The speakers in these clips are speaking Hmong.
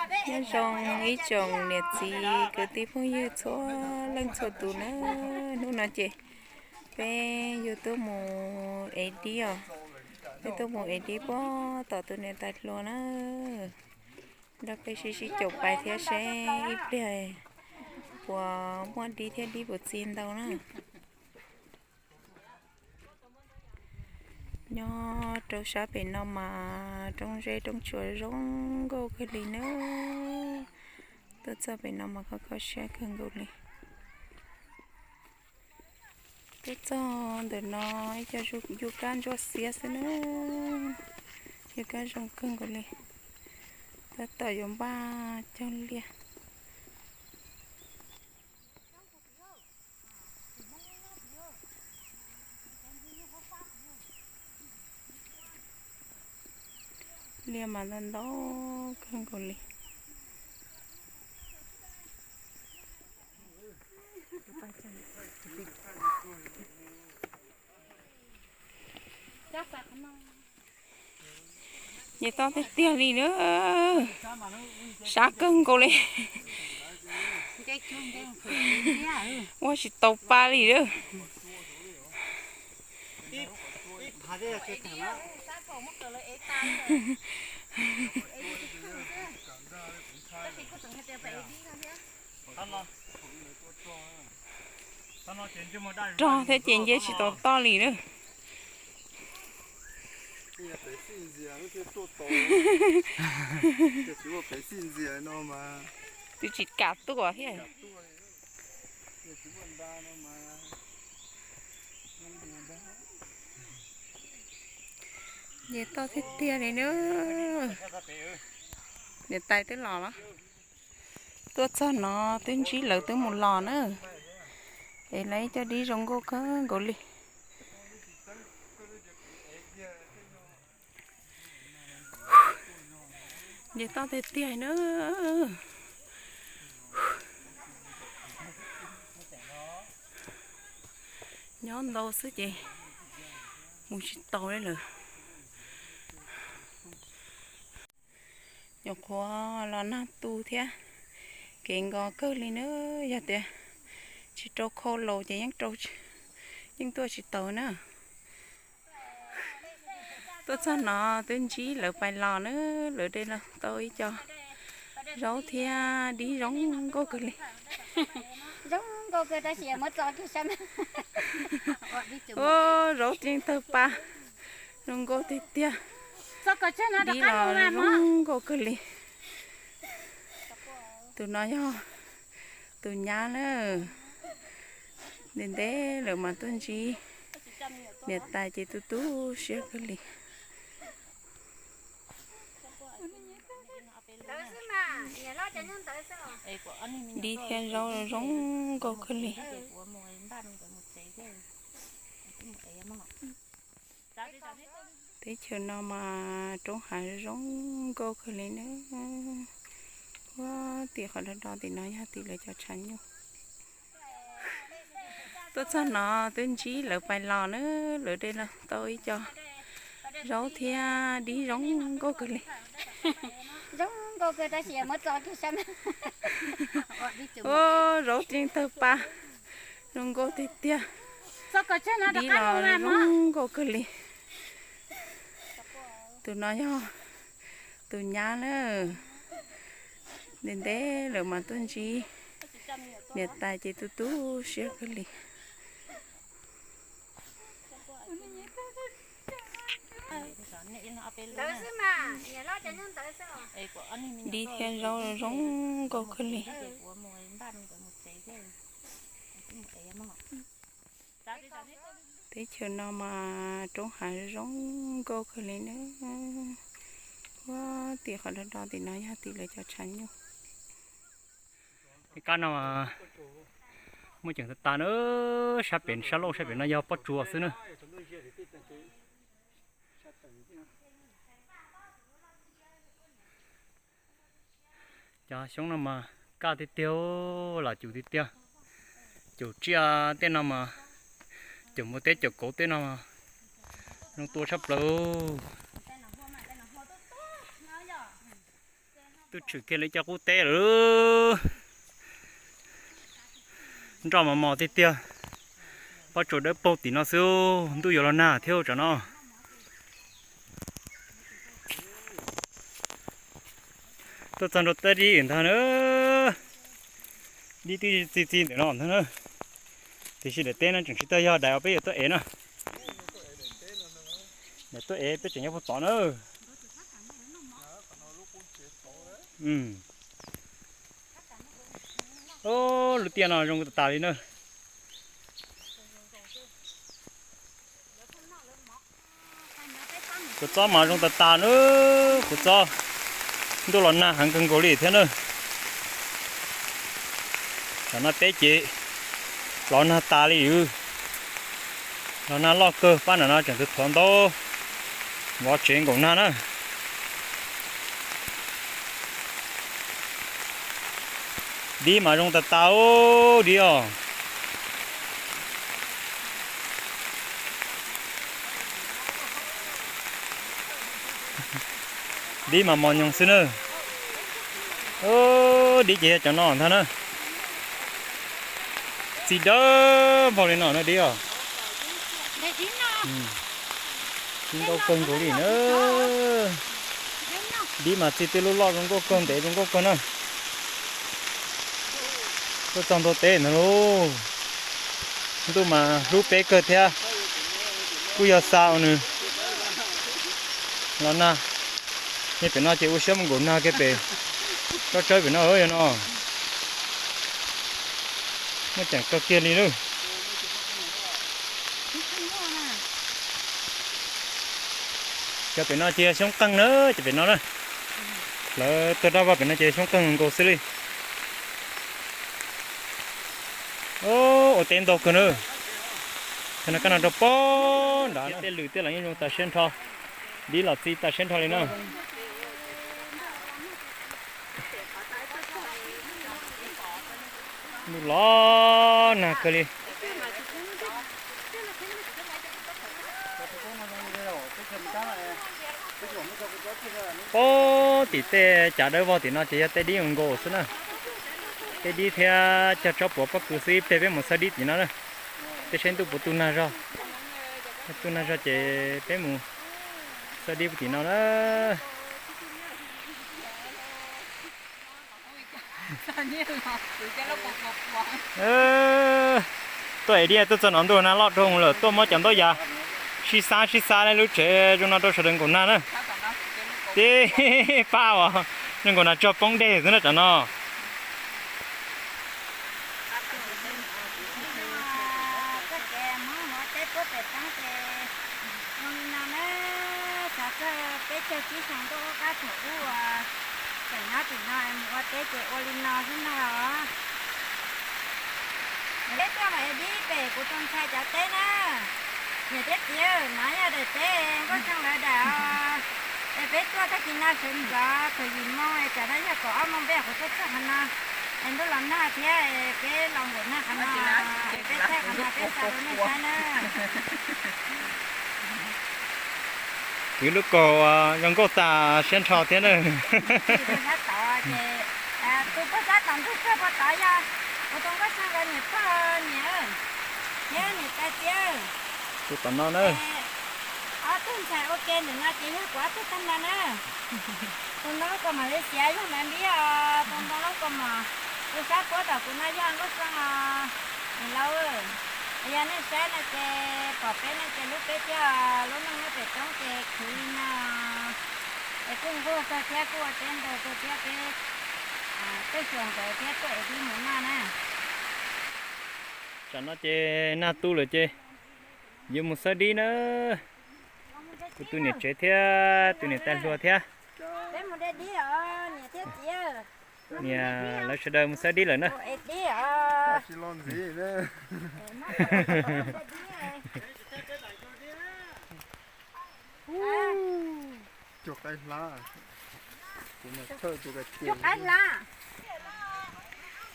Nyob zoo ib tsoom niam txiv kwv tij phooj ywg txhua leej txhua tus na. Hnub no ces peb yuav tuaj mus ev dib os. Peb tuaj mus ev dib puag tom tus niam tais hluas na. Nrog peb sib sib caum pais thiab seb ib pliag puas muaj dib thiab dib puas txi ntau na. Nyob rau sab pem no mas roob zeb roob tsuas zoo nkauj kawg li na. Tuaj txog pem no mas kho kho siab kawg nkaus li. Tuaj txog ntawm no ib co yug kab ntsuab xiab xwb na. Yug kab zoo kawg nkaus li. Tab tom yuav npaj cog liaj. Liaj mas ntau ntau kawg nkaus li. Nce toj tiag tiag li na. Sab kawg nkaus li. Ua tsis tau pa li lawm. Rog thiab ces nce tsis tau toj li lawm. Twb tsis kam tuaj thiab. Nce toj tiag tiag li na. Niam tais twb los los. Tuaj txog no twb ntsib lawv twb mus los na. Es lawv ib co dib zoo nkauj kawg nkaus li. Nce toj tiag tiag na. Nyob ntau xwb ces mus tsis tau li lawm. Nyuam qhuav los nag tu thiab, kev nkos kawg li na. Yog tias tsis rau khau laus ces yeej tuaj tsis tau na. Tuaj txog no twb ntsib lawv pais los na, lawv de los tau ib co zaub thiab dib zoo nkauj kawg li. Ua zaub yeej tawg pa, zoo nkauj tiag tiag. Dib los zoo nkauj kawg li. Tus no yog tus nyab na, ntev ntev lawm mas tuaj ntsib niam tais ces tu tu siab kawg li. Dib thiab zaub zoo nkauj kawg li. Teb chaws no mas roob hav zoo nkauj kawg li na. Ua tim qhov do do tim no yog tim lawv cov tshav nyuj. Tuaj txog no twb ntsib lawv pais los na, lawv de los tau ib co zaub thiab dib zoo nkauj kawg li. Ua zaub yeej tawg pa, zoo nkauj tiag tiag. Dib los zoo nkauj kawg li. Tus no yog tus nyab na, ntev ntev lawm mas tuaj ntsib niam tais ces tu tu siab kawg li. Dib thiab zaub zoo nkauj kawg li. Teb chaws no mas roob hav zoo nkauj kawg li na. Ua tim qhov do do tim no yog tim lawv cov tshav nyuj. Qab no muaj ceem tas tas na, sab pem sab laug sab pem no yog pob tsuas xwb na. Cov xyoob no mas kaj tiag tiag, lam cum tiag tiag. Caum tsiaj tej no mas, caum npua teb caum kauv tej no mas zoo tua tshaj plaws. Tuaj tshwm kiag li cov qub teb lawm. Nroj mos mos tiag tiag. Pob tsuas dawb paug tim no xwb, ntuj yuav los nag thiab tsam no. Tuaj txog nram teb dib ntag na. Dib twb txi txi ntawm no ntag na. Tiam sis daim teb no tseem tsis tau yog daim uas peb yuav tuaj ev na. Daim tuaj ev peb tseem nyob puag tod na. Lub tiaj no zoo tas tas li na. Kuv txob mas zoo tas tas na, kuv txob. Ntuj los nag heev kawg nkaus li thiab na. Tam no peb ces los nag tas li. Los nag loj kawg, pab nram no tseem tus thuav ntaub vov tsev nkaum nag na. Dib mas zoo tas tas dib os. Dib mas mos nyoos xwb na. Dib ces yog cov no ntag na. Txi dawb npaug li no na dib os. Txi nkauj kawg nkaus li na. Dib mas txi tej lub loj zoo nkauj kawg, ntev zoo nkauj kawg na. Tuaj txog ntua teb ntag lauj. Ntuj mas hlub peb kawg thiab. Kuj yog xa nws los nag. Nyob pem no ces ua siab mus nkaum nag kiag pem tsob tsawb pem no yog no. Muaj ceem kawg kiag li lauj. Cov pem no ces yog xyoob qeej na, cov pem no na. Lawv tuaj dab vaj pem no ces xyoob qeej nkaus xwb li. Ua teb ntau kawg na. Thaum no koj no rau pob nrad, tej lwm tej los yeej zoo tas siab nrho. Dib los txi tas siab nrho li na. Ntuj los nag kawg li. Pob tim tej cav dawb vog tim no ces yog tej dib nkaus xwb na. Tej dib thiab cog tsob puav pob kws xwb, ib pliag peb mus xawb dib tim no na. Peb saib ntuj puas tu nag zog. Yog tu nag zog ces peb mus xawb dib puag tim no na. Tuaj ev dib tuaj txog no ntuj nag loj dhau lawm, tuaj muab cov ntaub yas sib xab sib xab lub tsev zoo no rau sawv daws nkaum nag na. Tib pab uas zoo nkaus nag tsog poob dej xwb na tsam no. Koj ces Hmoob ua teb puag pem roob ces zoo li no na, xav txog peb caug tsib xyoo ntuj ub qab thaum ub uas tseem nyob tim no mus ua teb ces ua li no xwb no os. Peb tuaj mas es dib pem kuv tus ntxhais cov teb na. Niam thiab txiv, no yog daim teb Nkauj Xyooj lawv daim os. Es peb tuaj tag kis no sawv ntxov thaum yim moo es tsam no yog kaum ob moo peb qhuav tuaj txog qhov no. Es ntuj los nag thiab es peb los nkaum nag qhov no, peb thaij qhov no peb xa rau nej saib na. Kwv lub kaug zoo nkauj tas siab nrho thiab na. Sab tod ces, tus puag sab tom ntug tsuag puag tod yog kuv tus Nkauj Xyooj nkawd niam pog niam, thiab niam tais txiv. Tus tom no na. Ob tug ntxhais ua ke ntawm no ces yog kuv ob tug tag nrho na. Tus no los Malaysia yog Maiv Npib os, tus no los Tus sab puab tom kuv no yog Nkauj Xyooj os, niam laus. Yog nej saib no ces pom peb no ces hlub peb thiab, lub neej nyob pem roob ces khwv li no. Es kuj nquag kawg thiab kuj ua teb ntau kawg thiab, peb tuaj xyuas nkawd thiab tuaj ev dib mus noj na. Tsam no ces nag tu lawm ces yuav mus xawb dib na. Kuv tus niam tsev thiab tus niam tais hluas thiab. Peb mus de dib os niam thiab txiv. Niam lawv sawv daws mus xawb dib lawm na. Ev dib os. Cog qaib hlab. Cog qaib hlab.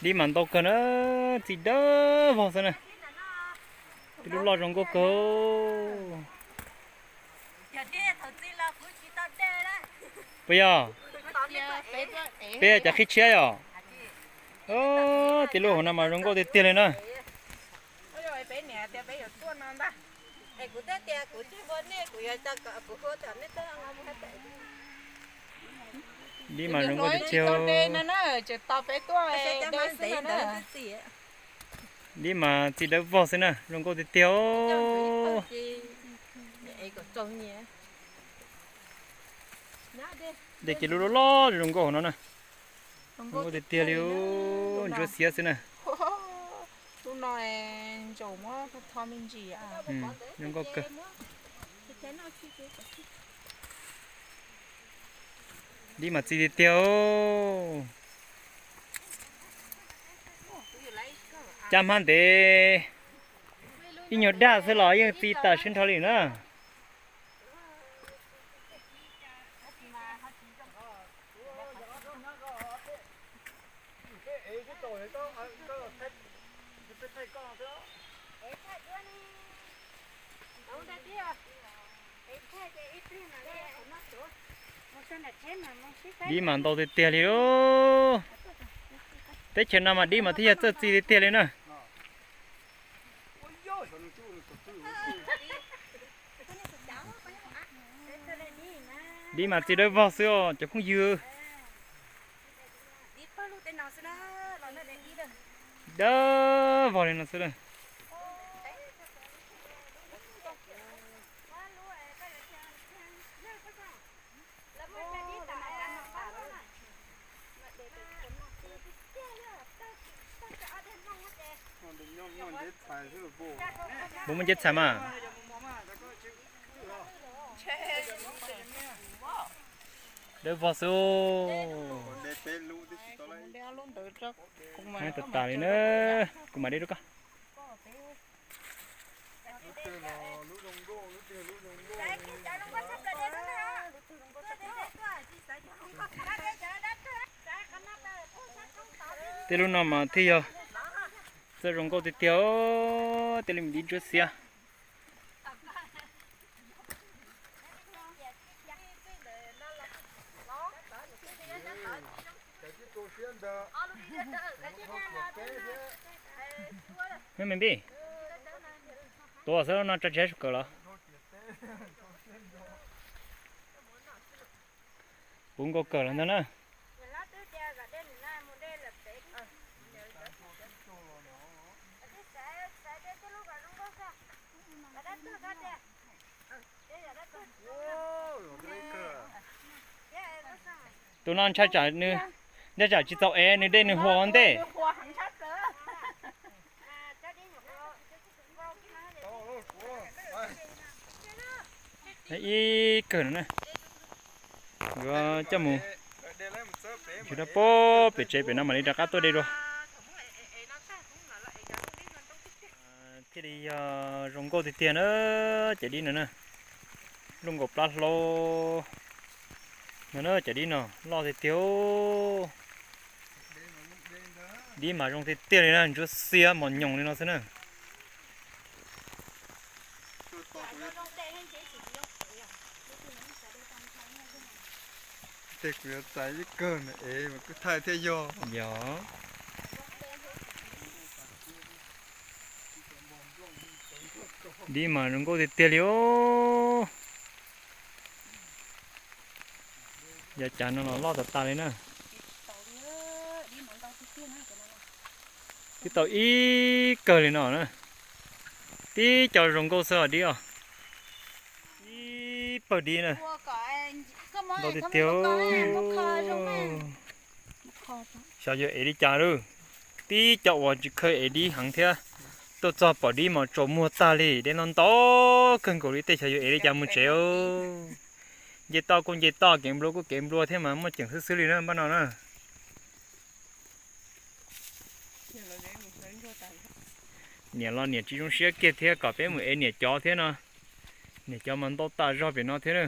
Dib mas ntau kawg na, txi dawb vog xwb na. Ib lub loj zoo nkauj kawg. Puas yog? Peb cov qhib tshiab yom. Tej lub hauv no mas zoo nkauj tiag tiag li na. Dib mas zoo nkauj tiag tiag. Dib mas txi dawb vog xwb na, zoo nkauj tiag tiag. Dej kiag lub loj loj zoo nkauj hauv no na. Zoo nkauj tiag tiag li, ntsuab xiab xwb na. Zoo nkauj kawg. Dib mas txi tiag tiag. Caj hmab ntev ib nyuag dag xwb los yeej txi tas sib nrho li na. Dib mas ntau tiag tiag li. Teb chaws no mas dib mas thiaj yog txawj txi tiag tiag li na. Dib mas txi dawb vog xwb os cov phooj ywg. Dawb vog li no xwb na. Puas muaj nceb txhais mas? Dawb vog xwb. Tas tas li na, kuv mam de rau koj. Tej lub no mas thiaj yog txawj zoo nkauj tiag tiag, tej li me dib ntsuab xiab. Me npij, tuav xwb no tso tseg kawm los. Puv nkaus kawm los ntag na. Tus no ntshai tsam nws, ntshai tsam tsis txaus ev nws dej nws hua ua ntej. Ib kawm no na, yuav coj mus tsis dab pob pem tsev pem no mam li rov qab tuaj de dua. Thiaj li yog zoo nkauj tiag tiag na, cov dib no na, luaj nkaus plab hlaub no na, cov dib no loj tiag tiag. Dib mas zoo tiag tiag li na, ntsuab xiab mos nyoos li no xwb na. Tej kuv yuav txais ib kawm no es mas kuj thaij thiaj yog. Yog. Dib mas zoo nkauj tiag tiag li os. Yog cas no los loj tas tas li na. Twb tau ib kawg li no na. Tib co zoo nkauj xwb os dib os. Ib pawg dib na. Ntau tiag tiag. Xyov yuav ev li cas lawm. Tib co uas tsis khaws ev dib heev thiab, tuaj txog pom dib mas tsaus muag tag li, dej ntau ntau kawg nkaus li, tej xyov yuav ev li cas mus tsev. Nce toj kuj nce toj, kev nplua kuj kev nplua thiab mas muaj ceem xwb xwb li na npaj no na. Niam los niam tsis zoo siab kiag thiab, kom peb mus ev niam cov thiab no. Niam cov mas ntau tas zog pem no thiab na.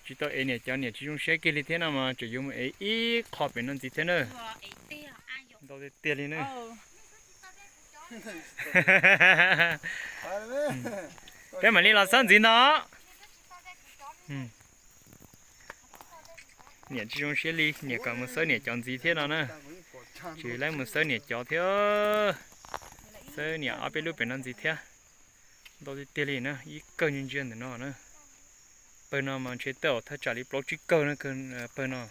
Tsis tau ev niam cov, niam tsis zoo siab kiag li thiab no mas tseem yuav mus ev ib qho pem no ntxiv thiab na. Ntau tiag tiag li na. Peb mam li los xab ntxiv ntag. Niam tsis zoo siab li, niam kom mus xawb niam cov ntxiv thiab no na. Tsis laib mus xawb niam cov thiab, xawb niam ob peb lub pem no ntxiv thiab. Ntau tiag tiag li na, ib kawg ntsia ntsia ntawm no na. Pawg no mas ntshe tej zaum thaj tsam li plaub tsib kawg na, pawg no.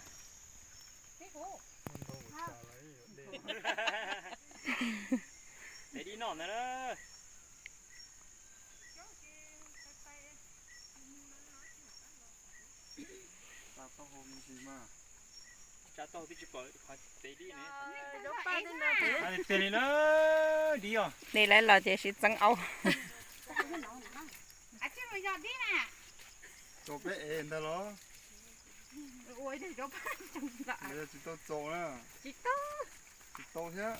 Li lawv los ces sib txeeb aub. Tau peb ev ntag los? Tsis tau txaus na. Tsis tau thiab.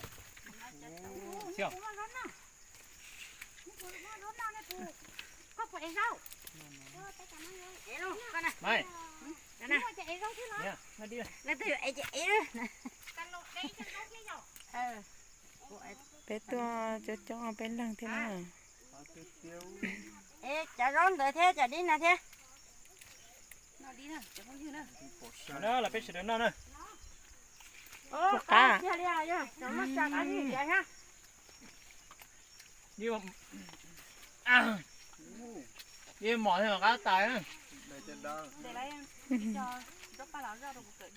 Peb tuaj coob coob peb leeg thiab na. Cov zaub ntawd thiab cov dib no thiab. Peb sawv daws noj na. Ua qab. Ib mom thiab qab tais.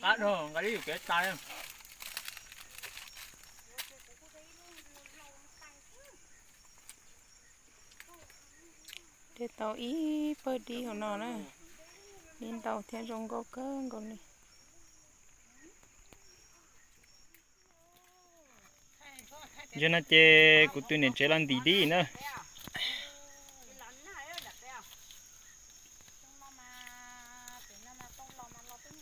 Qab dhau nqa dib yus kev tais. De tau ib pawg dib hauv no na, dib ntau thiab zoo nkauj kawg nkaus li. Ntsia no ces kuv tus niam tsev los ntim dib na.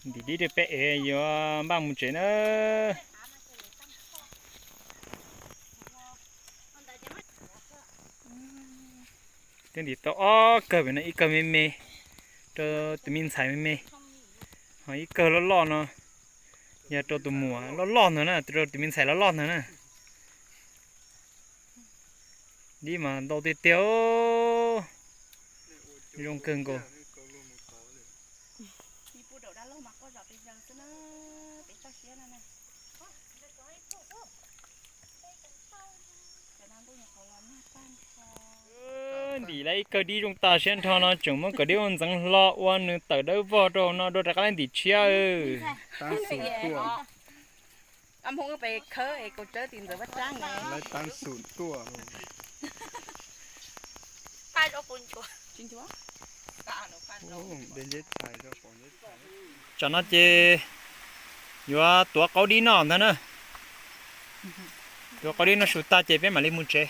Ntim dib rau peb ev yuav npaj mus tsev na. Twb ntim tau ob kawg pem no, ib kawg me me rau tus me ntxhais me me, ho ib kawg loj loj no yog rau tus muam loj loj ntawd na, rau tus me ntxhais loj loj ntawd na. Dib mas ntau tiag tiag, zoo kawg nkaus. Ntim lawm ib kawg dib zoo tas siab nrho no tseem muab kom dib ua ntxeev hlo ua nws tawm dawb vog rau no dua rov qab ntim tshiab. Tsam no ces yuav tuav qaub dib noj ntag na. Tuav qaub dib noj su tag ces peb mam li mus tsev.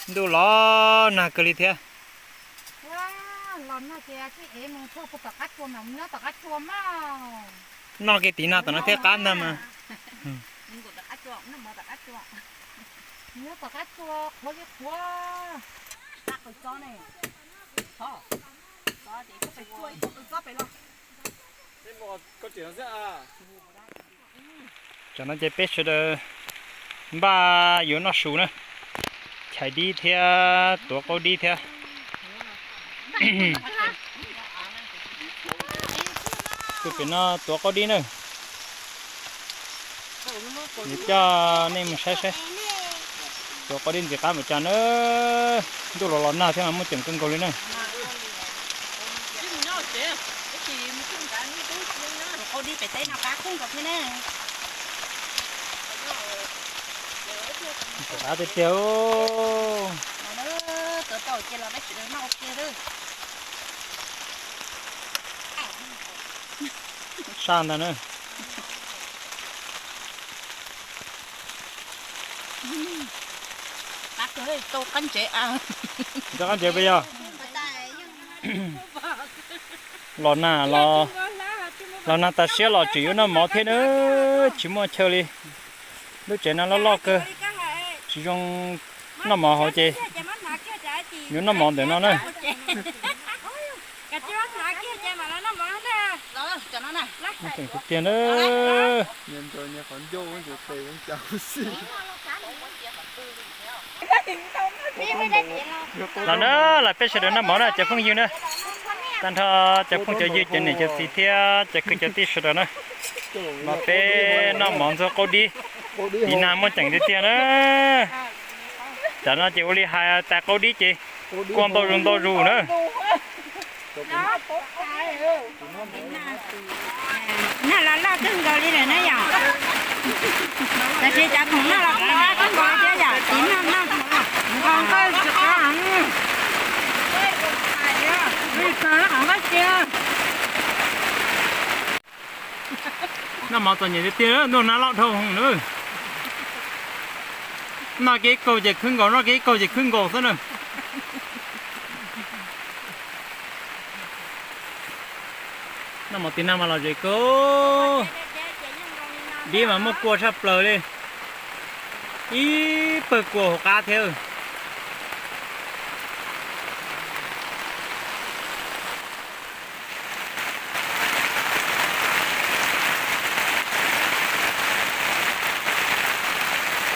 Ntuj los nag kawg li thiab. Noj kiag tiv nag tom no thiaj qab ntag mas. Tsam no ces peb sawv daws npaj yuav noj su na, chais dib thiab tuav qaub dib thiab. Tus pem no tuav qaub dib na. Nws coj nej mus saib saib. Tuav qaub dib ntxim qab npaum cas na. Ntuj los los nag thiab mas muaj ceem kawg nkaus li na. Ntxim qab tiag tiag. Sab ntag na. Rov qab ntsev puas yog? Los nag, los nag tas siab los tseem yuav noj mov thiab na, tsis muaj chaw li. Lub tsev no loj loj kawg, tsis zoo noj mov hauv ces yuav noj mov ntawm no na. Tseem tiag tiag na. Los na, los peb sawv daws noj mov na cov phooj ywg na. Tag nrho cov phooj cov ywg, cov niam cov txiv thiab cov kwv cov tij sawv daws na, mas peb noj mov ntxuag qaub dib, tiv nag muaj ceem tiag tiag na. Tam no ces ua li hais tais qaub dib ces kua ntau zus ntau zus na. Nag los loj kawg nkaus li lawm na yom. Tab sis cov khoom noj los qab kawg nkaus thiab yom, tiv nag noj nqos nqaij tsis qab. Noj mov txom nyem tiag tiag, ntuj nag loj dhau hwv na. Noj kev kaug ces khwb nkaus, noj kev kaug ces khwb nkaus xwb na. Noj mov tiv nag mas lom zem kawg. Dib mas muaj kua tshaj plaws li, ib pawg kua hauv qab thiab.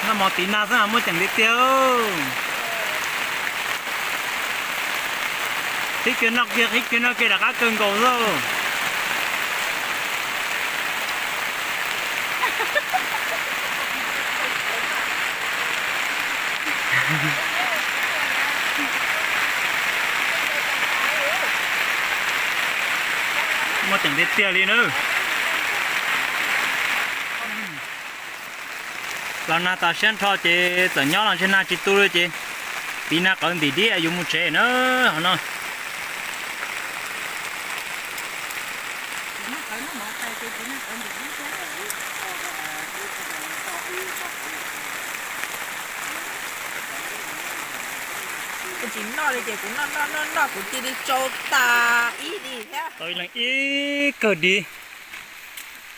Noj mov tiv nag xwb mas muaj ceem tiag tiag. Qhib kiag noj kiag, qhib kiag noj kiag rov qab kawg nkaus xwb. Muaj ceem tiag tiag li na. Los nag tas siab nrho ces txawm nyob los ntshe nag tsis tu li ces tiv nag qawv ntim dib yuav mus tsev na hov no. Kuv tsis noj li ces kuv noj noj noj noj kuv cia li tsau tas ib dim thiab. Tau ib leeg ib kawg dib,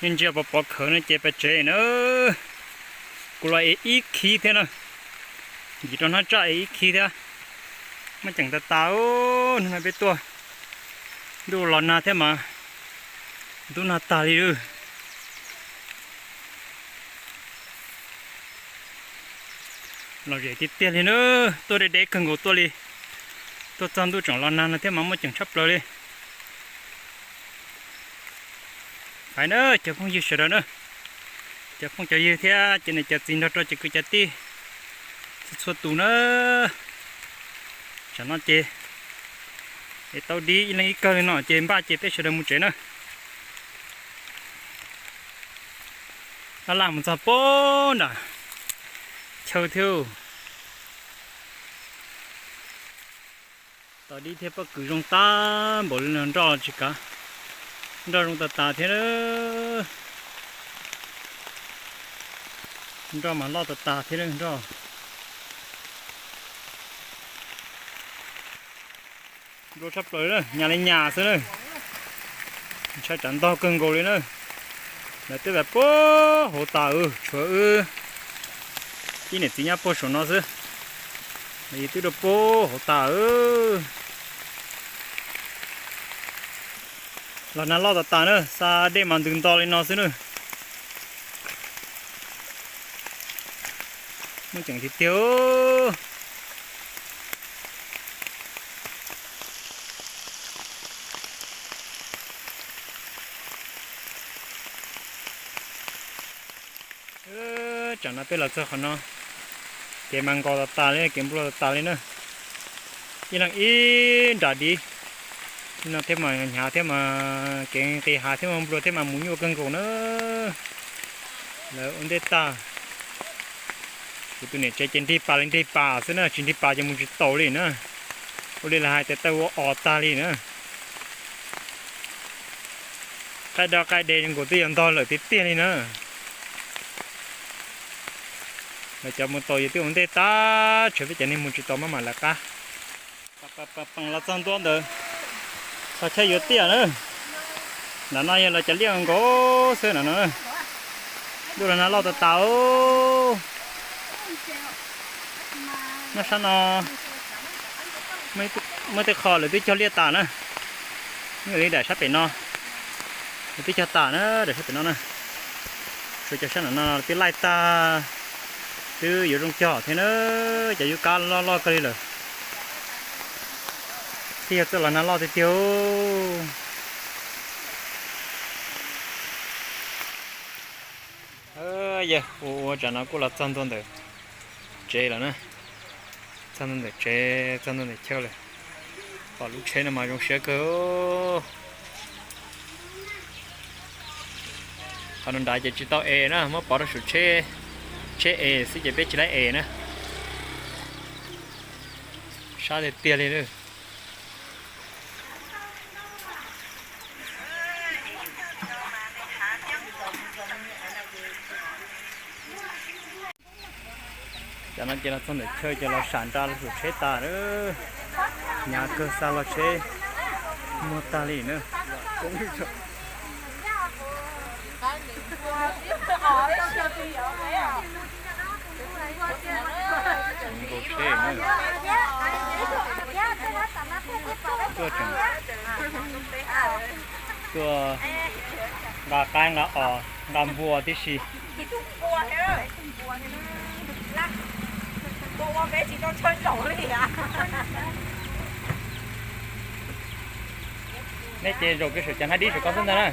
ntsia pov pov khawv no ces pes tsev na. Kuv los es ib khib thiab na, ncig rau hnab tsaj es ib khib thiab. Muaj ceem tas tas, hnub no peb tuaj ntuj los nag thiab mas ntub nag tag li. Lom zem tiag tiag li na, tuaj deb deb kawg nkaus tuaj li, tuaj txog ntuj tseem los nag no thiab mas muaj ceem tshaj plaws li. Pais na cov phooj ywg sawv daws na, cov phooj cov ywg thiab cov niam cov txiv nrog rau cov kwv cov tij txhua txhua tus na. Tsam no ces es tau dib ib leeg ib kawg li no ces npaj ces peb sawv daws mus tsev na. Laj laj mus txog pem nram chaw thiab. Tos dib thiab pob kws zoo tag npaum li no nroj los tsis kav, nroj zoo tas tas thiab. Nroj mas loj tas tas thiab nroj. Nplua tshaj plaws na, nyas li nyas xwb na. Ntshai tsam ntog kawg nkaus li na. Lawv twb pais puag hauv tas, tshuav wb ib niam txiv nyob puag saum no xwb. Lawv twb rau puag hauv tas. Los nag loj tas tas na, xa dej mas ntws nto li no xwb na. Muaj ceem tiag tiag. Tsam no peb los txog qhov no, kev mas nkaus tas tas li, kev nplua tas tas li na. Ib leeg ib nram dib, no thiab mas hnyav thiab mas kev nqis hav thiab mas nplua thiab mas mus nyuaj kawg nkaus na. Lawv ua ntej tag, kuv tus niam tsev ces nrig pas li nrig pas xwb na, tsis nrig pas ces mus tsis taus li na. Ua li lawv hais tias taw ua os tag li na. Qaij do qaij de zoo nkaus twb yuav ntog lawm tiag tiag li na. Lawv cov mus taus yus twb ua ntej tag, tshuav peb cov neeg mus tsis taus maj mam lawv qab. Peem los txog ntua ntawd, qhov chaw yuav tiaj na. Nram no yog lawv cov liaj nkaus xwb nram no. Ntuj los nag loj tas tas. Nyob sab no muaj tej qho lawv twb cog liaj tas na. Nyob li daim sab pem no, lawv twb cog tas na, daim sab pem no na. Tshuav cov sab nram no twb laij tag, twb yuav zoo cog thiab na. Cov yub kab loj loj kawg li lawm. Twb yog txoj los nag loj tiag tiag. Yog ua ua tsam no kuj los txog ntua ntawm tsev lawm na. Txog ntua ntawm tsev, txog ntua ntawm chaw lawm. Pom lub tsheb no mas zoo siab kawg. Qhov no nrad ces tsis tau es na, muab pov rau saum tsheb, tsheb es xwb ces peb tsis laib es na. Sab tiag tiag li. Cov no ces los txog ntawm chaw ces los sam nra los saum tsheb tas lawm. Hnyav kawg, xa los tsheb muag tag li na. Nkaus tsheb na. Tuaj tseem tuaj nqa qaib nqa os nqa npua tib si. Nej ces zaum kiag saum cov hnaib dib saum ko xwb ntag na.